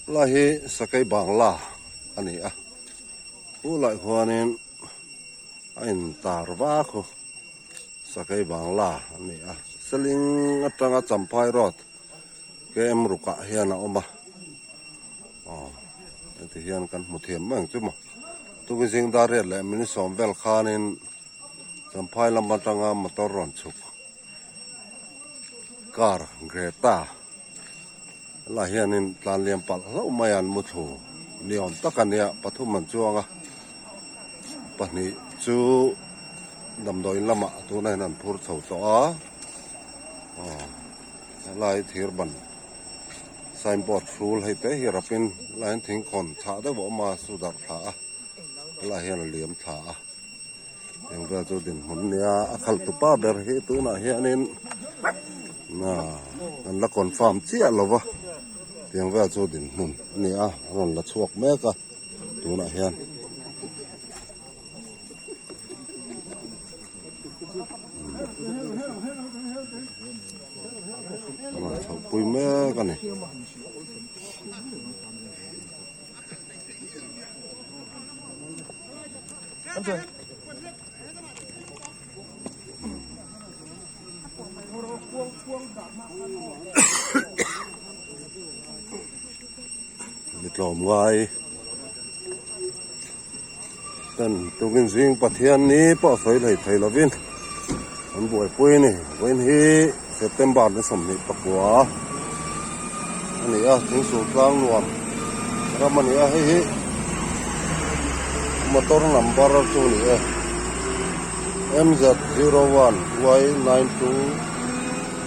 Lai hi Sakei Bangla a ni a, khu laiah khuanin a intar vak khu Sakei Bangla a ni a, Seling atanga Champhai Road KM rukah hian a awm a, aw heti hian kan hmu thiam mai ang chu maw tukin zing dar riat leh minute sawm vel khanin Champhai lam atanga motor rawn chhuk car Greta. Helaiah hianin tlan liam palh hlauh mai a an mu thlu ni awm tak a nia pathum an chuang a pahnih chu damdawiin lamah tunah hian an phur chho tawh a aw helai thir ban signboard hrul hei te hi rapin helaiah hian thingkhawn chhah deuh a awm a su darh thla a helaiah hian a liam thla a. Eng vel chu dinhmun nia a khalh tupa ber hi tunah hianin an la confirm chiah lo va tiang vel chu dinhmun a ni a a rawn la chhuak mek a tunah hian. A rawn chhoh pui mek a ni. Mi tlawm ngai ten tukin zing Pathian ni pawh a sawi hlei thei lovin an buaipui a ni vawiin hi September ni 29 a ni a thingsul tlang nuam ram a ni a hei hi motor number chu a ni e M Z 01 Y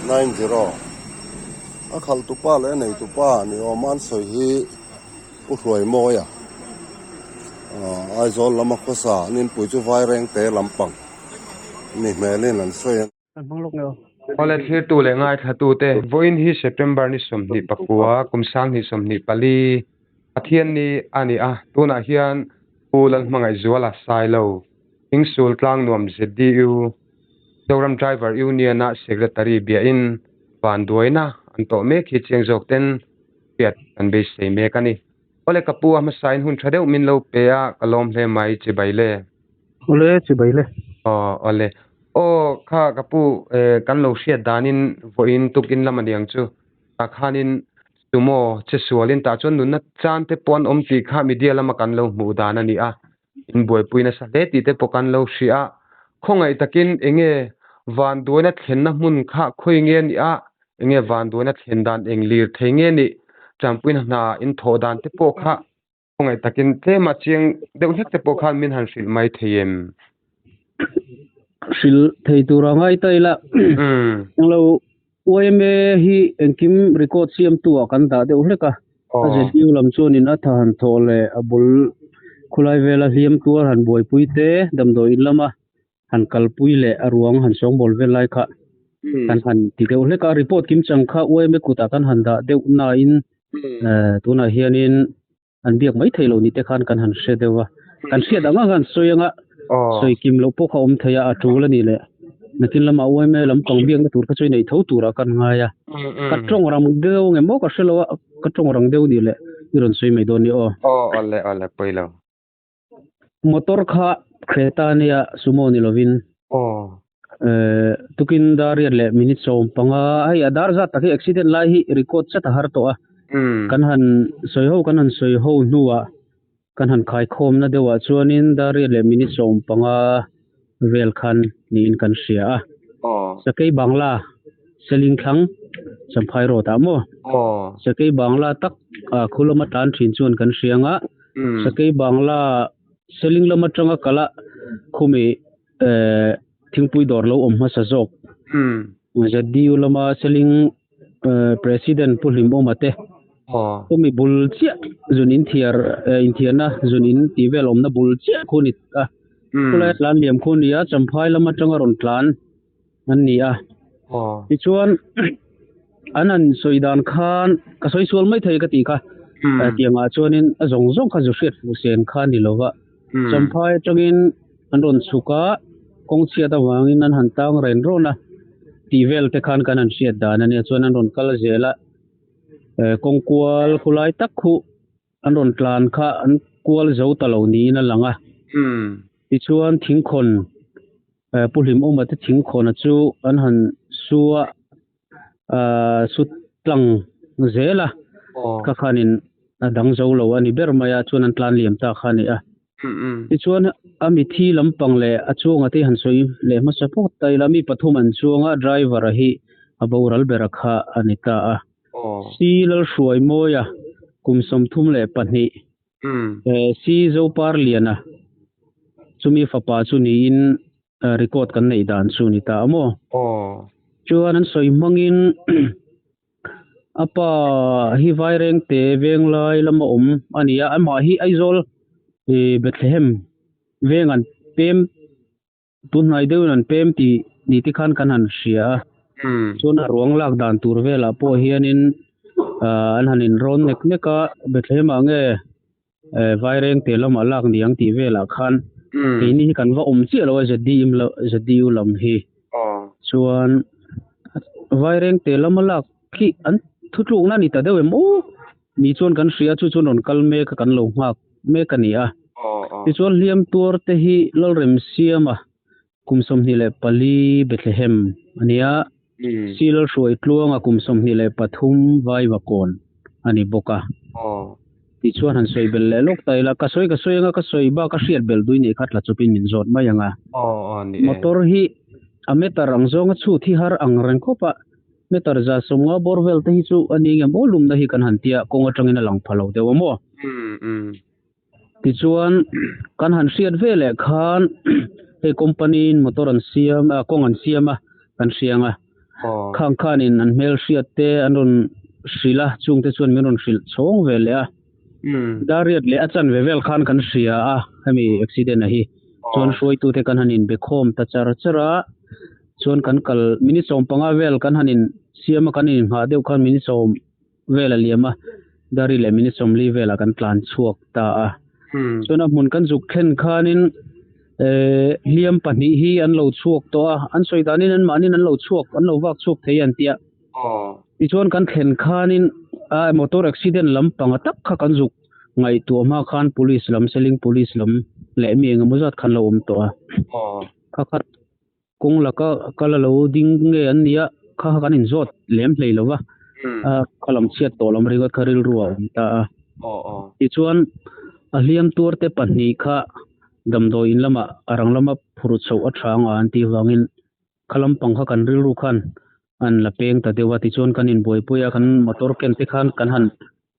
9290 a khalh tupa leh a nei tupa ni awm a an sawi hi Pu Hruaimawia Aizawl lama khawsa an inpui chu Vairengte lampang ni hmelin an sawi a. Awle thlirtu leh ngaithlatute, vawiin hi September ni 29, kum 2024, Pathianni a ni a, tunah hian Pu Lalhmangaihzuala Sailo, Thingsul Tlangnuam ZDU, Zoram Driver Union-a Secretary biahin vanduaina an tawh mek hi chiang zawk ten hriat kan beisei mek a ni. Awle ka pu a hmasain hun tha deuh min lo pe a, ka lawm hle mai chibai le. Awle chibai le. Aw awle. Aw kha ka pu eh kan lo hriat danin vawiin tukin lam a niang chu tah khanin sumo che sualin tah chuan nunna chan te pawh an awm tih kha media lama kan lo hmuh dan a ni a, in buaipui nasa hle tih te pawh kan lo hria a, khawngaih takin enge vanduaina thlenna hmun kha khawi nge a nih a, enge vanduaina thlen dan eng lir thei nge a nih, tanpuina hna in thawh dan te pawh kha Khawngaih takin tlem a chiang deuh hlek te pawh khan min han hrilh mai thei em? Hrilh thei tur a ngai ta ila. Englo YMA hi engkim record siamtu ah kan dah deuh hlek a. A ZU lam chuanin a tha han thawh leh a bul khulai vela hliam tuar han buaipui te damdawi in lama han kalpui leh a ruang han sawngbawl vel lai kha kan han ti deuh hlek a report kim chang kha UMA kutah kan han dah deuh nain tunah hianin an biak mai thei lo ni te khan kan han hre deuh a kan hriat ang ang han sawi anga sawi kim loh pawh kha awm thei a a tul a ni leh nakin lama UMA lampang biakna tur kha chu i nei tho turah kan ngai a ka tawng rang deuh nge maw ka hre lo a ka tawng rang deuh ni leh i rawn sawi mai dawn ni aw. Aw awle awle pawi lo. Motor kha Creta nia Sumo ni lovin tukin dar riat leh minute 15 hei a dar zat tak hi accident lai hi record chat a har tawh a kan han sawi ho kan han sawi ho hnuah kan han khaikhawmna deuhah chuanin dar riat leh minute 15 vel khan niin kan hria a Sakei Bangla Seling thlang Champhai road ah maw Sakei Bangla tak khu lama tlan thin chuan kan hria anga Sakei Bangla Seling lam atanga kala khumi thingpui dawr lo awm hmasa zawk ZDU lama Seling President Pu Hlimawma te khumi bul chiah zun inthiar inthiarna zun in tih vel awmna bul chiah khu a ni a khulai tlan liam khu a ni a Champhai lam atanga rawn tlan an ni a tichuan an han sawi dan khan ka sawi sual mai thei ka tih kha tiangah chuanin a zawng zawng kha zu hriat fuh sen kha a ni lo va Champhai atangin an rawn chhuk a kawng chhiat avangin an han tang ren rawn a tih vel te khan kan han hriat dan a nia chuan an rawn kal zel a kawng kual khulai tak khu. an rawn tlan kha an kual zo ta lo niin a lang a. Tichuan thingkhawn Pu Hlimawma te thingkhawna chu an han su a, su tlang zel a, kha khanin a dang zo lo a ni ber mai a, chuan an tlan liam ta kha a ni a. Tichuan a mithi lampang leh a chuanga te han sawi leh hmasa phawt ta ila, mi pathum an chuang a, driver a hi a boral bera kha a ni ta a. Si Lalhruaimawia kum 32 Si Zoparliana chumi fapa chu niin record kan neih dan chu ni ta a maw? Chuan an sawi hmangin a pa hi Vairengte Venglai lama awm a ni a, amah hi Aizawl Bethlehem veng an pem Tunhnai deuhin an pem tih ni te khan kan han hria a, chuan a ruang lak dan tur velah pawh hianin an han inrawn nek nek a, Bethlehem ah nge Vairengte lamah lak ni ang tih velah khan keini hi kan va awm chiah lo a ZDU lam hi. Chuan Vairengte lama lak khi an thutlukna a ni ta deuh em aw? Ni chuan kan hria chu chuan rawn kal mek a kan lo nghak mek a ni a. Tichuan hliam tuar te hi Lalremsiama kum 24 Bethlehem a ni a, Si Lalhruaitluanga kum 23 Vaivakawn a ni bawk a. Tichuan han sawi belh leh lawk ta ila, ka sawi ka sawi anga ka sawi bak a hriat belh dui nih kha tla chawpin min zawt mai ang a. Motor hi a meter ang zawnga chhut hi har ang reng khawp a. Meter 150 bawr vel te hi chu a ni nge maw lumna hi kan han tia kawng atangin a lang pha lo deuh a maw? Tichuan kan han hriat ve leh khan hei company in motor an siam a kawng an siam a kan hriang a khang khanin an hmel hriat te an rawn hrilh a chungte chuan min rawn hrilh chhawng ve leh a dariat leh a chanve vel khan kan hria a hemi accident a hi chuan hruaitute kan han inbe khawm ta char char a. Chuan kan kal minute 15 vel kan han in siam a kan in nghah deuh khan minute 10 vel a liam a dari leh minute 40 velah kan tlan chhuak ta a. Chuan a hmun kan zuk thlen khanin eh hliam pahnih hi an lo chhuak tawh a an sawi danin an mahnin an lo chhuak an lo vak chhuak thei an tia. Tichuan kan thlen khanin a motor accident lampang a tak kha kan zuk ngaihtuah hma khan police lam Seling police lam leh mi engemaw zat khan lo awm tawh a. Kha khat Kawng laka kal a lo ding nge an nia, kha kha kan inzawt lem hlei lo va, kha lam chhiat tawh lam ringawt kha rilru a awm ta a. Tichuan, a hliam tuar te pahnih kha damdawi in lamah a rang lama phur chhoh a tha anga an tih vangin kha lampang kha kan rilru khan an la peng ta deuh a. Tichuan, kan inbuaipui a, kan motor ken te khan kan han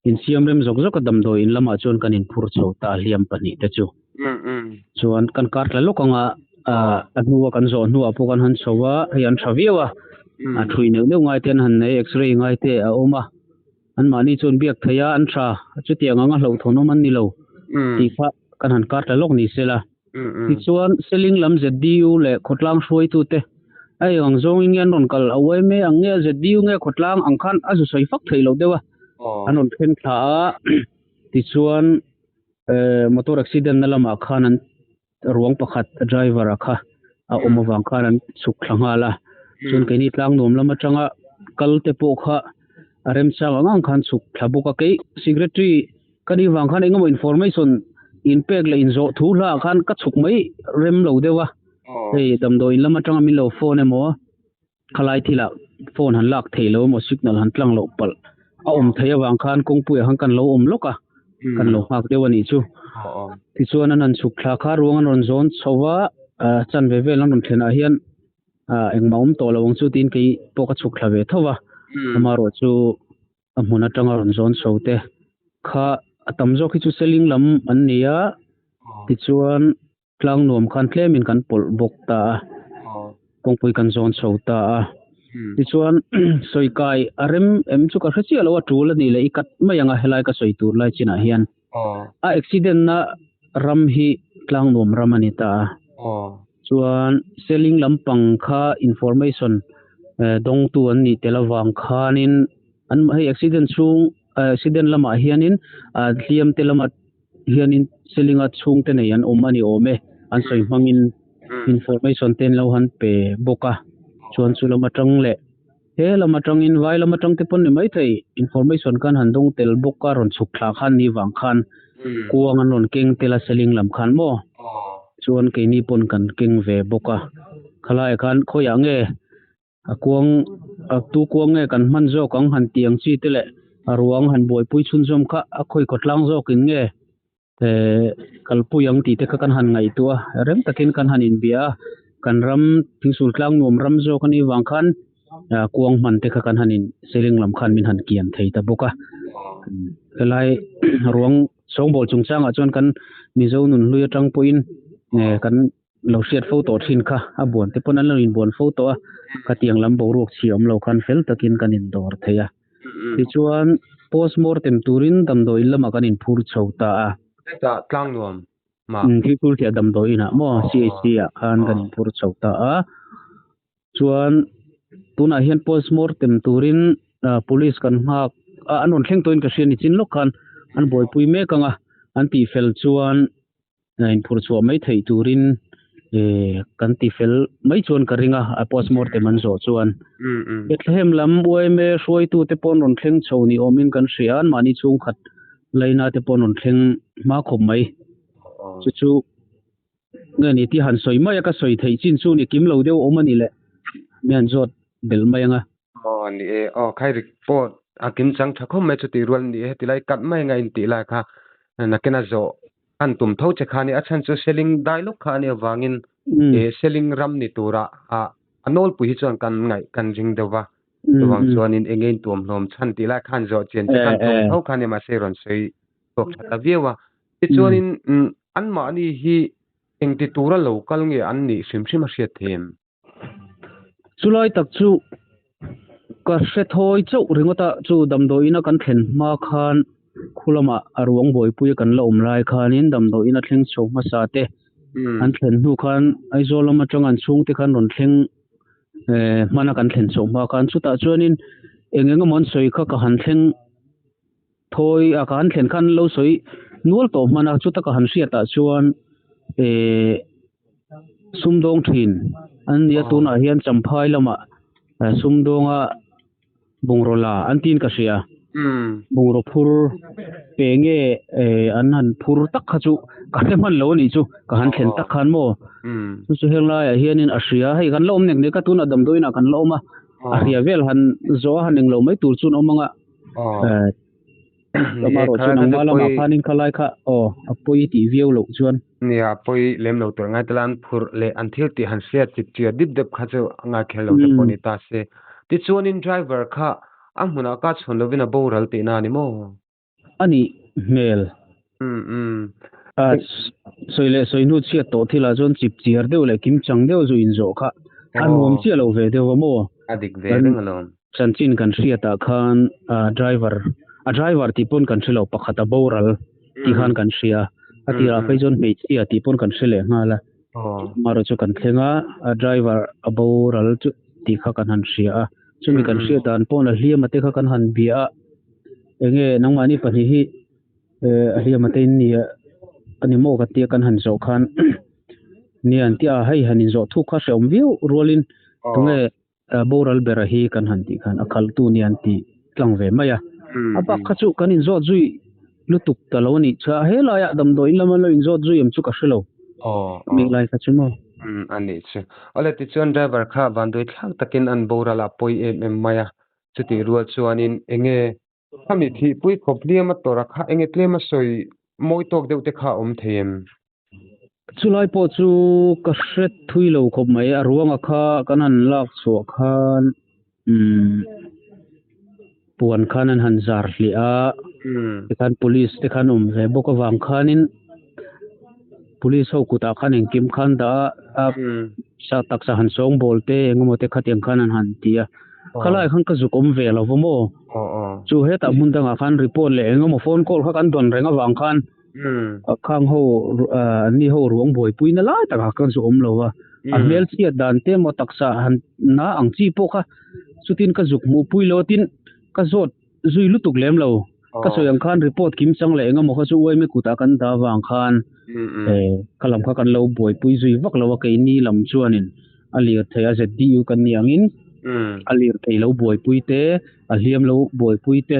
Insiam rem zawk zawk a damdawi in lamah chuan kan inphur chho ta hliam pahnih te chu. Chuan kan kar tla lawk anga a hnua kan zawh hnuah pawh kan han chho a, hei an tha viau a, a thui neuh neuh ngai te an han nei, x-ray ngai te a awm a, anmahni chuan biak theih a an tha, chutiang anga hlauhthawn awm an ni lo tih kha kan han kar tla lawk ni sela. Tichuan Seling lam ZDU leh khawtlang hruaitute a eng ang zawngin nge an rawn kal a uai mai ang nge ZDU nge khawtlang ang khan a zu sawi fak thei lo deuh a, an rawn then thla a, tichuan motor accident na lamah khan an ruang pakhat driver a kha a awm avang khan an chhuk thla nghal a, chuan keini tlangnuam lam atanga kal te pawh kha a remchang ang ang khan chhuk thla bawk a, kei secretary Ka ni vang khan engemaw information in pek leh inzawh thu hla ah khan ka chhuk mai rem lo deuh a, hei damdawi in lam atanga min lo phone emaw khalai thilah phone han lak theih lo emaw signal han tlang loh palh a awm theih avang khan kawngpui ah khan kan lo awm lawk a, kan lo nghak deuh a nih chu. Tichuan an han chhuk thla kha ruang an rawn zawn chho va, chanve vel an rawn thlen ah hian engmah awm tawh lo ang chu tiin kei pawh ka chhuk thla ve tho va, amaherawhchu a hmun atanga rawn zawn chho te kha a tam zawk hi chu seling lam an ni a tichuan tlang nuam khan tlemin kan pawlh bawk ta a kawngpui kan zawn chho ta a tichuan sawi kai a rem em chu ka hre chiah lo a tul a nih leh i cut mai ang a helai ka sawi tur lai chinah hian a accident na ram hi tlang nuam ram a ni ta a chuan seling lampang kha information dawngtu an nih tel avang khanin an hei accident chhung accident lamah hianin hliam te lamah hianin selinga chhungte nei an awm a ni awm e an sawi hmangin information te an lo han pe bawk a chuan chu lam atang leh. He lam atangin vai lam atang te pawn ni maithei information khan han dawng tel bawk a rawn chhuk thla khan ni vang khan kuang an rawn keng tel a seling lam khan maw chuan keini pawn kan keng ve bawk a khalaiah khan khawiah nge a kuang a tu kuang nge kan hman zawk ang han tih ang chi te leh a ruang han buaipui chhunzawm kha a khawi khawtlang zawkin nge eh kalpui ang tih te kha kan han ngaihtuah a rem takin kan han inbia a kan ram thingsul tlang nuam ram zawk a nih vang khan ah kuang hman te kha kan han in seling lam khan min han kian thei ta bawk a helai ruang sawngbawl chungchangah chuan kan Mizo nunhlui atang pawhin eh kan lo hriat fo tawh thin kha a buan te pawn an lo inbuan fo tawh a khatiang lam boruak chhi awm lo khan fel takin kan indawr thei a tichuan postmortem turin damdawiin lamah kan inphur chho ta a. Hetah Tlangnuam mah. Thilphur thiah damdawiinah maw CHC ah khan kan inphur chho ta a chuan tunah hian postmortem turin police kan nghak a an rawn thleng tawhin ka hria nichin lawk khan an buaipui mek ang a an tihfel chuan. inphur chhuah mai theih turin eh kan ti fel mai chuan ka ring a a postmortem an zawh chuan Bethlehem lam yma hruaitu te pawh an rawn thleng chho ni awmin kan hria a mahni chhungkhat laina te pawh an rawn thleng hma khawp mai chu chu nge ni tih han sawi mai a ka sawi theih chin chu ni kim lo deuh awm a ni le mi han zawt belh mai ang a. Aw ni e, aw khai report a kim chang tha khawp mai chuti rual ni e heti lai cut mai anga intih lai kha nakina zawh han tum tho che kha a ni a chhan chu selling dai lawk kha a nih avangin e selling ram ni tura a a nawlpui hi chuan kan ngaih kan ring deuh va chuvang chuanin enge intuam hlawm chhan tih lai khan zawh chian che khan tum tho kha a ni mahse rawn sawi chhuak tha ta viau a tichuanin anmahni hi engti tura lo kal nge an nih hrim hrim a hriat thei em? Chulai tak chu ka hre thawi chauh ringawt a, chu damdawiin a kan thlen hma khan khu lamah a ruang buaipui a kan la awm lai khanin damdawiin a thleng chho hmasa te an thlen hnu khan Aizawl lam atanga an chhungte khan rawn thleng eh hmana kan thlen chhoh hma khan chutah chuanin eng eng emaw an sawi kha ka han thleng Thawi a ka han thlen khan lo sawi nual tawh hman a, chuta ka han hriat ah chuan eh sumdawng thin an nia tunah hian Champhai lamah sumdawnga bungraw la an tiin ka hria bungraw phur pe nge eh an han phur tak kha chu ka hre hman lo a nih chu ka han thlen tak khan maw chu chu heng laiah hianin a hria hei kan la awm nek nek a tunah damdawiinah kan la awm a a hria vel han zawh a han englo mai tur chu an awm ang a. Aw. Ni e, kha chu pawi. Khanin khalai kha aw a pawi tih viau loh chuan. Nia, a pawi lem lo tur ngai tala an phurh leh an thil tih han hriat chip chiah dip dep kha chu a ngai kher lo te pawh ni ta se. Tichuanin driver kha a hmunah ka chhawn lovin a boral tihna a ni maw? A nih hmel. Umm umm. A sawi leh sawi hnu chhiat tawh thilah chuan chip chiar deuh leh kim chang deuh zu inzawh kha a nuam chiah lo ve deuh a maw? A dik ve reng alawm. Chanchin kan hriatah khan driver, a driver tih pawn kan hre lo, pakhat a boral tih khan kan hria. A tirah phei chuan hmeichhia tih pawn kan hre leh nghal a. Amaherawhchu chu kan thleng a, a driver a boral chu tih kha kan han hria a. Chumi kan hriat dan pawn a hliam a te kha kan han bia a, enge nangmahni pahnih hi eh a hliam a te in nia a ni maw ka tia kan han zawh khan nia an ti a, hei han inzawh thuk kha hrehawm viau rualin tunge boral bera hi kan han tih khan a khalhtu nia an ti tlang ve mai a, a bak kha chu kan inzawt zui lutuk ta lo a nih chuan helaiah damdawiin lama lo inzawt zui em chu ka hre lo mi lai kha chu maw. Umm a nih chu. Awle tichuan driver kha vanduai thlak takin an boral a pawi em em mai a, chutih rual chuanin enge khami thihpui khawp hliam a tawrh a kha enge tlem a sawi mawi tawk deuh te kha a awm thei em? Chulai pawh chu ka hre thui lo khawp mai, a ruanga kha kan han lak chhuah khan umm puan khan an han zar hliah a, tikhan police te khan awm ve bawk avang khanin police ho kutah khan engkim khan dah a, a taksa han sawngbawl te engemaw te khatiang khan an han ti a. Khalai khan ka zuk awm ve lo va maw? Chu hetah hmun dangah khan report leh engemaw phone call kha kan dawn reng avang khan khang ho an ni ho ruang buaipui na lai takah khan zu awm lo va. A hmel chhiat dan te emaw taksa han na ang chi pawh kha chutin ka zuk hmuh pui lo tin ka zawt zui lutuk lem lo. Ka sawi ang khan report kim chang leh engemaw kha chu uaimi kutah kan dah avang khan kha lam kha kan lo buaipui zui vak lo a keini lam chuanin a lir thei a ZDU kan nih angin. A lirthei lo buaipui te, a hliam lo buaipui te,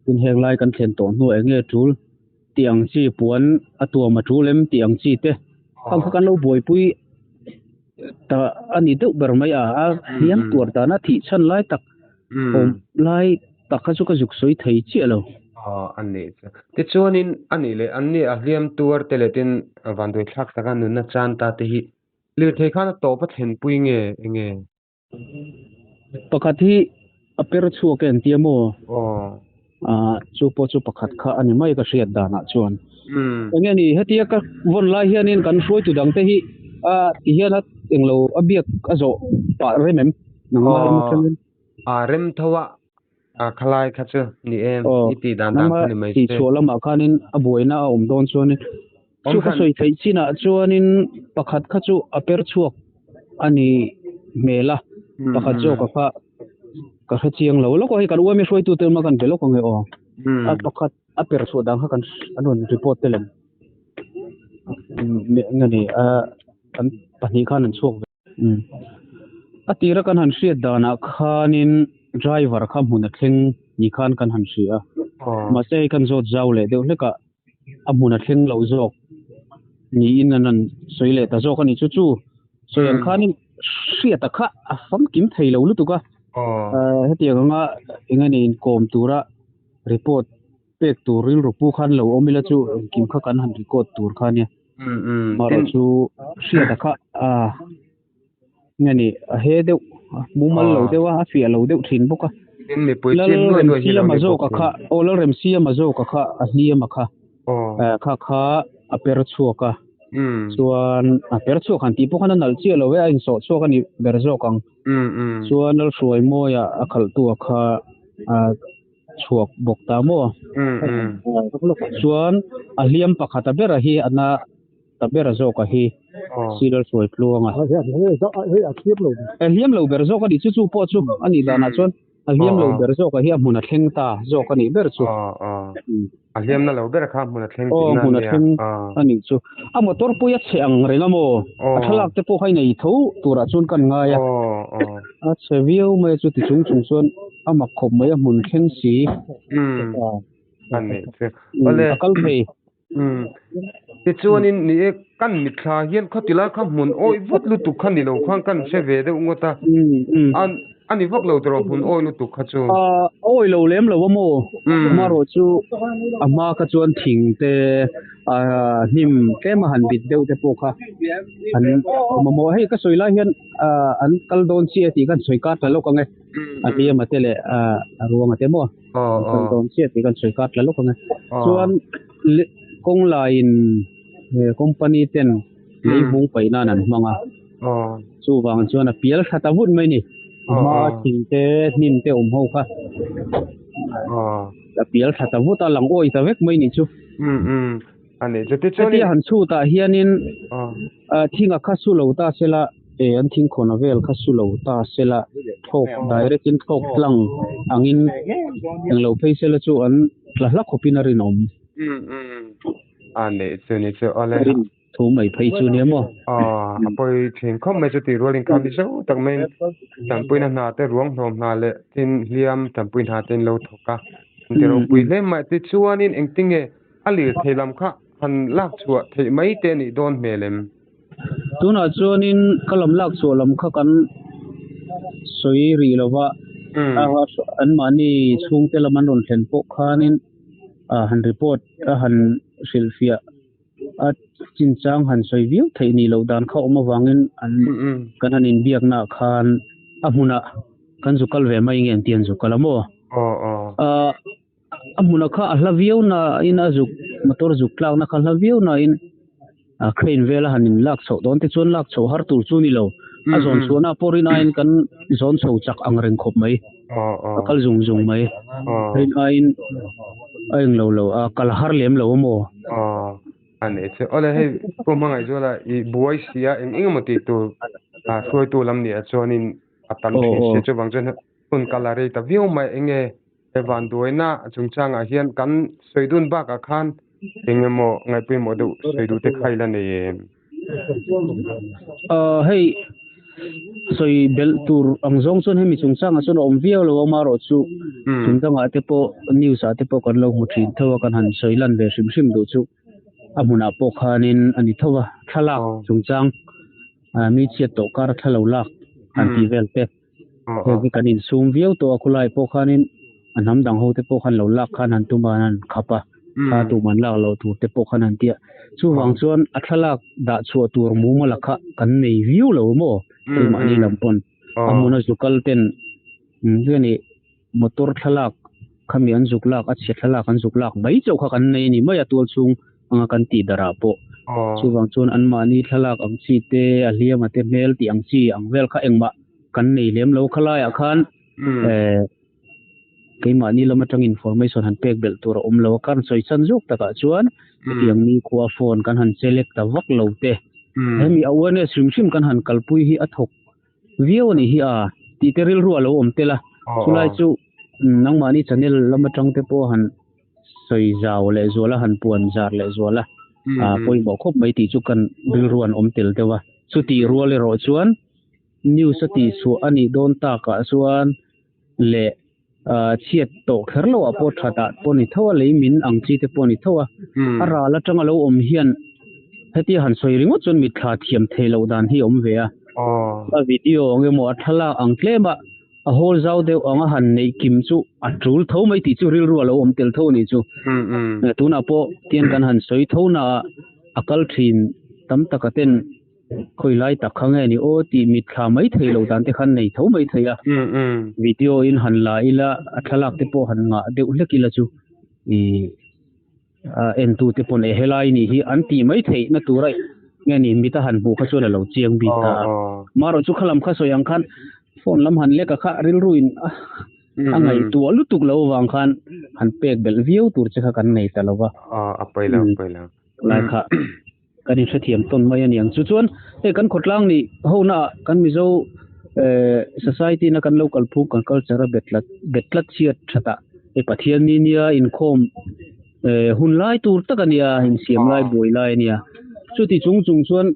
tin heng lai kan thlen tawh hnuah eng nge tul tih ang chi puan a tuam a tul em tih ang chi te khang kha kan lo buaipui ta a ni deuh ber mai a, a hliam tuar dana thih chhan lai tak awm lai tak kha chu ka zuk sawi thei chiah lo. Aw a nih chu. Tichuanin a nih leh an ni a hliam tuar te leh tin vanduai thlak taka nunna chan ta te hi lirthei khan a tawp a thlenpui nge enge? Pakhat hi a per chhuak e an tia maw? Aw. Ah chu pawh chu pakhat kha a ni mai ka hriat danah chuan. Enge ni hetia ka vawn lai hianin kan hruaitu dangte hi a ti hian a englo a biak a zawh pah rem em? Nangmah lam atangin. A rem tho a a khalai kha chu ni em i tih dan dan kha ni mai se. Tih chhuah lamah khanin a buaina a awm dawn chuanin chu ka sawi theih chinah chuanin pakhat kha chu a per chhuak a ni hmel a, pakhat zawka kha ka hre chiang lo lawk a, hei kan uaimi hruaitute awm a kan be lawk ang e aw. A pakhat a per chhuah dan kha kan an rawn report te lem nge ni a an pahnih khan an chhuak ve. A tira kan han hriat danah khanin driver kha hmun a thleng ni khan kan han hria a, mahse hei kan zawt zau leh deuh hlek a, a hmun a thleng loh zawk niin an rawn sawi leh ta zawk a ni. Chu chu sawi ang khanin hriata kha a famkim thei lo lutuk a, hetiang anga eng nge ni inkawm tura report pek tur rilru pu khan lo awm ila chu engkim kha kan han record tur kha nia. Amaherawh chu hriata kha a nge ni a he deuh a mumal lo deuh a, a fiah lo deuh thin bawk a. Lalremsiama zawka kha aw Lalremsiama zawka kha a hliam a kha kha kha a per chhuak a chuan a per chhuak han tih pawh khan a nalh chiah lo e a insawh chhuak a ni ber zawk ang. Chuan Lalhruaimawia a khalhtu a kha a chhuak bawk ta maw? Chuan a hliam pakhata bera hi a na ta bera zawka hi Silal hruai tluang a. A hliam lo ber zawk a nih chu chu pawh chu a nih danah chuan a hliam lo ber zawka hi a hmun a thleng ta zawk a nih ber chu. A hliamna lo ber kha hmun a thleng tihna a nia. Aw hmun a thleng a nih chu. A motor pui a chhe ang reng a maw? A thlalak te pawh kha i nei tho turah chuan kan ngai a. A chhe viau mai a chu ti chung chung chuan a mak khawp mai a hmun thleng si. A nih chu. Awle. A kal thei. Tichuanin ni e kan mitthla hian khawti lai kha hmun awih vut lutuk kha ni lo khan kan hre ve deuh ngawt a. A ni vak lo tawh hmun awih lutuk kha chu. A awih lo lem lo a maw? Amaherawh chu a hma kha chuan thing te hnim tlem a han bit deuh te pawh kha an mamawh. Hei ka sawi lai hian an kal dawn chiah tih kan sawi kar ta lawk ang e. A hliam a te leh a ruang a te maw? An kal dawn chiah tih kan sawi kar ta lawk ang e. Chuan kawng laiin company ten lei hmung paih nan an hmang a. Chuvang chuan a pial tha ta vut mai ni. A hma thing te hnim te awm ho kha a pial tha ta vut a lang awi ta vek mai ni chu. Hetia han chhutah hianin thinga kha su lo ta sela an thingkhawna vel kha su lo ta sela thlawk direct in thlawk tlang angin englo phei sela chu an tla hla khawpin a rinawm. A nih chu ni chu awle. Thu mai phei chu nia maw? Aw, a pawi thin khawp mai chu tih rualin kha mizo tak maiin tanpuina hna te ruang hlawm hna leh tin hliam tanpui hna te in lo thawk a, an ti ropui hle mai. Tichuanin engtinge a lirthei lam kha han lak chhuah theih mai te a nih dawn hmel em? Tunah chuanin ka lam lak chhuah lam kha kan sawi rih lo va, anmahni chhungte lam an rawn thlen pawh khanin han report a han hrilhfiah a chinchang han sawi viau theih nih loh dan kha awm avangin an kan han inbiaknaah khan a hmunah kan zu kal ve mai nge an ti an zu kal a maw? A hmunah kha a hla viau nain a zuk motor zuk tlakna kha hla viau nain a crane vela han in lak chhoh dawn te chuan lak chhoh har tur chu ni lo. A zawn chhuahna pawh rin aiin kan zawn chho chak ang reng khawp mai. A kal zung zung mai. Rin aiin a eng lo lo a kal har lem lo a maw? A nih chu. Awle hei Pu Hmangaihzuala i buai sia eng eng emaw tih tur hruaitu lam nih ah chuanin a tam thin sia chuvang chuan hun kal a rei ta viau mai. Enge he vanduaina chungchangah hian kan sawi dun bakah khan eng emaw ngaihpawimawh deuh sawi duh te kha i la nei em? Hei. Sawi belh tur ang zawng chuan hemi chungchangah chuan a awm viau lo a, amaherawhchu tun dangah te pawh news ah te pawh kan lo hmu thin tho a, kan han sawi lan ve hrim hrim duh chu a hmunah pawh khanin a ni tho a, thlalak chungchang mi chhiat tawh kar a thla lo lak han tih vel te. Heng hi kan insum viau tawh a, khulai pawh khanin a hnam dang ho te pawh khan lo lak khan han tum a, an han khap a, thla tum an lak loh tur te pawh khan han ti a. Chuvang chuan a thlalak dah chhuah tur mumal a kha kan nei viau lo maw? Keimahni lam pawn a hmuna zu kal ten hian ih motor thlalak khami an zuk lak a chhia thlalak an zuk lak mai chauh kha kan nei a ni mai a tual chhung anga kan tih darh ah pawh. Chuvang chuan anmahni thlalak ang chi te a hliam a te hmel tih ang chi ang vel kha engmah kan nei lem lo khalaiah khan eh keimahni lam atang information han pek belh tur a awm lo a kan sawi chan zawk takah chuan hetiang ni khua phone kan han select ta vak lo te hemi awareness hrim hrim kan han kalpui hi a thawk viau a nih hi a tih te rilru a lo awm tel a chulai chu nangmahni channel lam atang te pawh han sawi zau leh zual a han puan zar leh zual a a pawimawh khawp mai tih chu kan rilru an awm tel deuh a chutih rual erawh chuan news a tih chhuah a nih dawn takah chuan leh ah chhiat tawh kher loh ah pawh that ah pawh a ni tho a lei min ang chi te pawh a ni tho a a ral atanga lo awm hian hetia han sawi ringawt chuan mitthla thiam theih loh dan hi a awm ve a a video ang emaw a thlalak ang tlem a a hawl zau deuh anga han neih kim chu a tul tho mai tih chu rilru a lo awm tel tho a nih chu tunah pawh tian kan han sawi tho na ah a kal thin tam taka ten. Khawi lai tak kha nge ni aw tih mitthla mai thei lo dan te khan nei tho mai thei a. Video in han la ila a thlalak te pawh han ngah deuh hlek ila chu ih a entu te pawn e helai nih hi an tih mai theih na tura nge ni mit a han hmuh kha chuan a lo chiang bik ta a. Marawh chu khalam kha sawi ang khan phone lam han lek a kha rilru in a ngaihtuah lutuk lo avang khan han pek belh viau tur che kha kan nei ta lo va. A pawi lo a pawi lo. Lai kha. Kan inhrethiam tawn mai a niang. Chu chuan hei kan khawtlang nih hona ah kan Mizo eh society na kan lo kalphung kan culture a bet tlat bet tlat chhiat that ah hei Pathian ni nia inkhawm eh hun lai tur tak a nia insiam lai buai lai a nia. Chuti chung chung chuan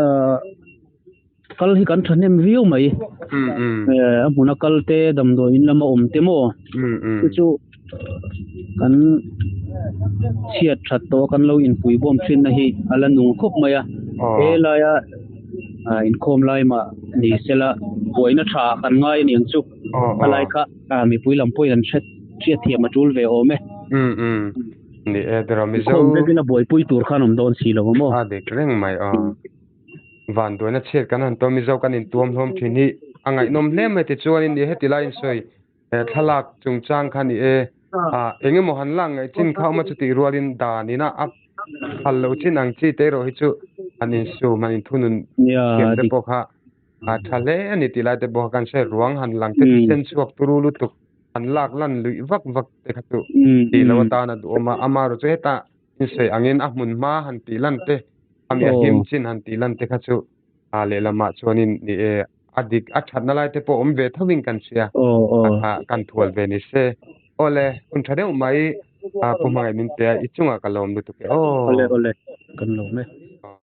ah kal hi kan thahnem viau mai. Eh a hmuna kal te damdawiin lama awm te maw chu chu kan chhiat that tawh a kan lo inpui bawm thin na hi a la nung khawp mai a he laia ah inkhawm lai mah ni sela buaina tha kan ngai a niang chu a lai kha ah mipui lam pawhin an hre hriat thiam a tul ve awm e. Ni e tiraw Mizo. Inkhawm vekin a buaipui tur khan awm dawn si lo a maw. A dik reng mai aw. Van duaina chhiat kan han tuam Mizo kan intuam hlawm thin hi a ngaihnawm hle mai tichuanin ni heti laiin sawi he thlalak chungchang kha ni e ah eng emaw han lak ngaih chin kha awm a chutih rualin dan ina a phal loh chin ang chi te erawh hi chu han insum han inthunun thiam te pawh kha a tha hle a ni tih lai te pawh kha kan hre ruang han lang te thisen chhuak turu lutuk han lak lan luih vak vak te kha chu tih loh atana duhawm a amaherawhchu hetah insawi angin a hmun hma han tih lan te a mi a him chin han tih lan te kha chu a lehlamah chuanin ni e a dik a thatna lai te pawh awm ve thovin kan hria a kan thual ve ni se. Awle hun tha deuh mai a pu hmangaih min pe a i chungah ka lawm lutuk e aw. Awle awle kan lawm e.